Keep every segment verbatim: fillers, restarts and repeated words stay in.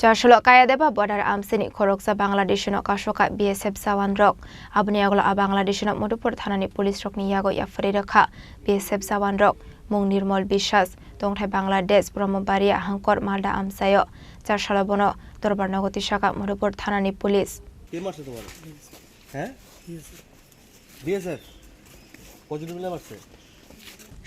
Chasalo Kayadeba border amchini khoroksa Bangladeshi no kasoka B S F jawan rok. Aboni yagulo a Bangladeshi no Madhupur thanani police rokni yago yapharwi rwkha B S F jawan rok. Mung Nirmol Biswas, tongthai Bangladesh, Brahmabaria, Hangkor, Malda amchaio. Chasalo bono dorbar nogo tisaka Madhupur thanani police. কে মারছে তোমার? হ্যাঁ? বিএসএফ? কতজন মিলে মারছে?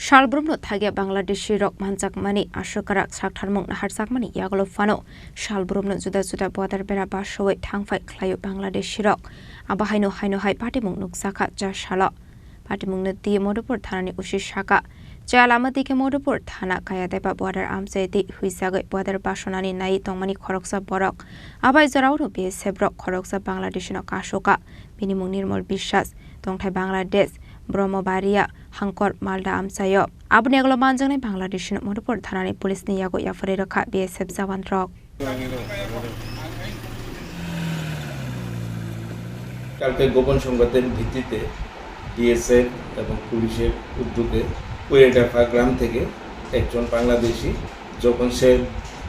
Salbrumno thagya Bangladeshi rok manjakmani aswkarak saktharmung naharjakmani yagulo phano salbrumno juda juda border bera basowi thangphai khlaio Bangladeshi rok. Abo haino haino hai patimung nukjakha Chasalo. Patimungno twi Madhupur thanani O C saka, chaya lama twi khe Madhupur thana Kayadeba border amchai twi huijagwi border basonani naiwi tongmani khoroksa borok. Abai jorao B S F rok khoroksa Bangladeshi no kasoka. Bini mung Nirmol Biswas, tongthai Bangladesh, Brahmabaria, Hangkor, Malda amchaio. Aboni yagulo manjaknai Bangladeshi no Madhupur thanani police ni yago yapharwi rwkha B S F jawan rok. কালকে গোপন সংবাদের ভিত্তিতে বিএসএফ এবং পুলিশের উদ্যোগে কুয়েডাফা গ্রাম থেকে একজন বাংলাদেশি, যখন সে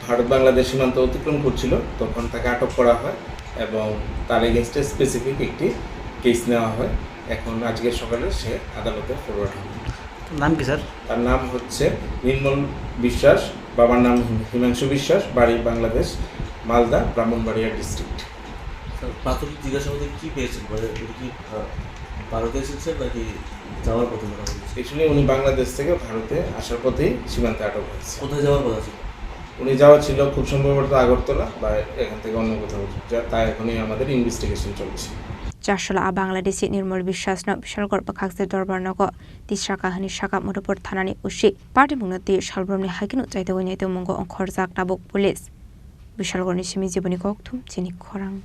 ভারত বাংলাদেশ সীমান্ত অতিক্রম করছিল, তখন তাকে আটক করা হয় এবং তার এগেনস্টে স্পেসিফিক একটি কেস নেওয়া হয়। এখন আজকে সকালে সে আদালতে ফরওয়ার্ড হবে। নাম কি স্যার? তার নাম হচ্ছে নির্মল বিশ্বাস, বাবার নাম হিম-, হিমাংশু বিশ্বাস, বাড়ি বাংলাদেশ, মালদা, ব্রাহ্মণবাড়িয়া ডিস্ট্রিক্ট। স্যার, প্রাথমিক জিজ্ঞাসাবাদে কি পেয়েছেন? মানে, উনি কি, আহ, ভারতে এসেছেন নাকি যাওয়ার পথে মারা হয়েছে? অ্যাকচুয়ালি উনি বাংলাদেশ থেকে ভারতে আসার পথেই সীমান্তে আটক হয়েছে। কোথায় যাওয়ার কথা ছিল? উনি যাওয়া ছিল খুব সম্ভবত আগরতলা বা এখান থেকে অন্য কোথাও, যা, তা এখনই আমাদের ইনভেস্টিগেশন চলছে। Chasalo a Bangladeshi Nirmol Biswas no Bishalgarh bwkhakse dorbar nogo tisaka hwnwi saka Madhupur thanani O C. Patimungno twi salbrumni hai kheno chaitogwi naitongmungo ongkhorjak tabuk police. Bishalgarhni simi jiboni kokthum chini khorang.